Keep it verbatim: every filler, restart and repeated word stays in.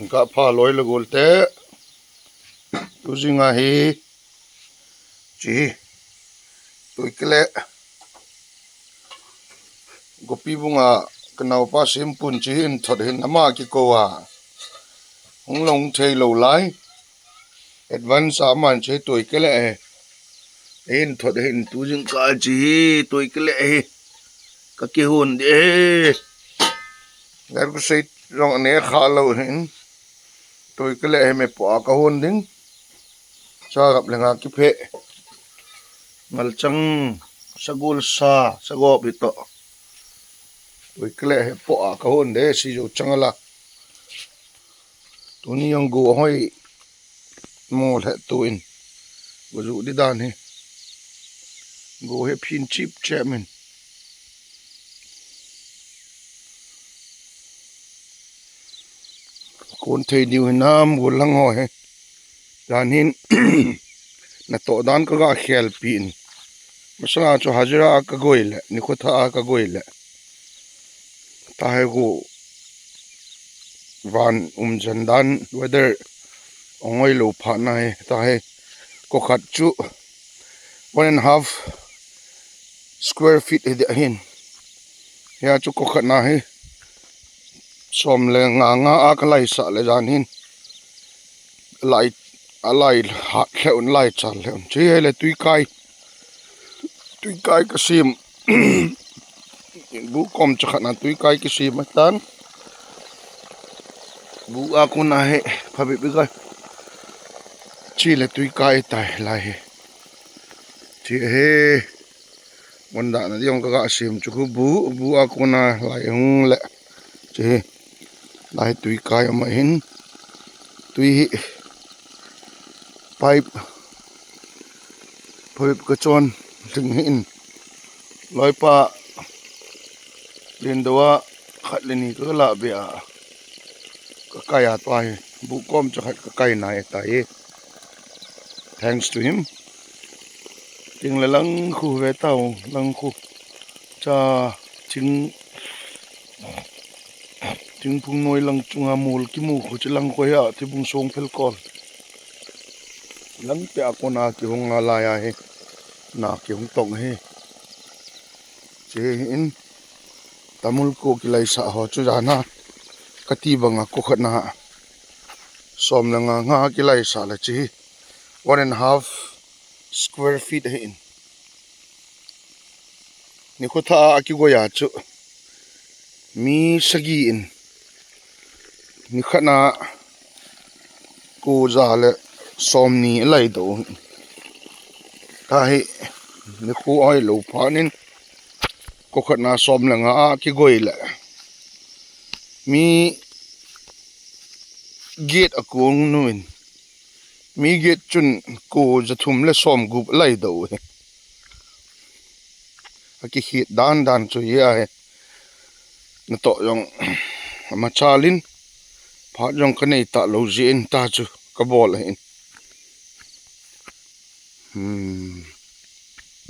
Ka pha loi le gol te. Tu jing a hi. Chi hi. Tuikele. Gopi bunga ka naopa simpun chi hi in thot hin ama kiko a. Hung long thei lo lai. Advance a man chi tuikele hi. In thot hin tu jing ka chi hi tuikele hi. Ka kihon de hi. Gar ku sei long ne kha lo hin. Tuikele hi me po a ka hon ding. Sa gap le nga kiphe. Ngalchang sagol sa sagop hi to. Tuikele hi po a ka hon de si jo chang la. Tuni jong go hoi mo le tu in. Go ju di dan hi. Go hi phin chip che min. Kon thei diu hinam go lang ho hi. Dan hin na to dan ka ga khel pi in. Masanga chu hajira a ka goi le, ni khotha a ka goi le. Ta he go van um jan dan weather ongoi lo pha na he ta he ko khat chu one and a half square feet hi de hin. Hia chu ko khat na hi som le nga nga a ka lai sa le jan hin. Lai a lai hat le un lai chal le un. Chi he le tui kai. Tui kai ka sim. Bu kom cha khat na tui kai ki sim tan. Bu a kun a he pha bi bi kai. Chi le tui kai tai lai he. Chi he. Mon da na diong ka ga sim chu khu bu bu a kun a lai hung le. Chi he. Lai tui kai ama hin. Tui hi. Pipe. Pipe ka chon. Ling hin. Loipa. Lin do a khat le ni ka la be a. Ka kai a tua hi. Bu kom cha khat ka kai na e ta hi. Thanks to him. Ting le lang khu ve tau lang khu. Cha ting ting phung noi lang chunga mol ki mu khu chi lang khu ya ti bung song phel kol. Lang pe a kona ki hung a lai a hi. Na ki hung tong hi. Chi in tamul ko ki lai sa ho chu jana. Ka ti banga ko khat na. Som le nga nga ki lai sa le chi. One and a half square feet hi in. Ni khotha a ki goya chu. Mi sagi in. Ni khat na ko ja le som ni lai do. Ta hi ni khu oi lo pha nin. Ko khat na som le nga a ki goi le. Mi get a kung nuin. Mi get chun ko ja thum le som gup lai do he. A ki khit dan dan chu ya he. Na to jong ma chalin. Phat jong ka nei ta lo ji in ta chu ka bol hin. Hmm.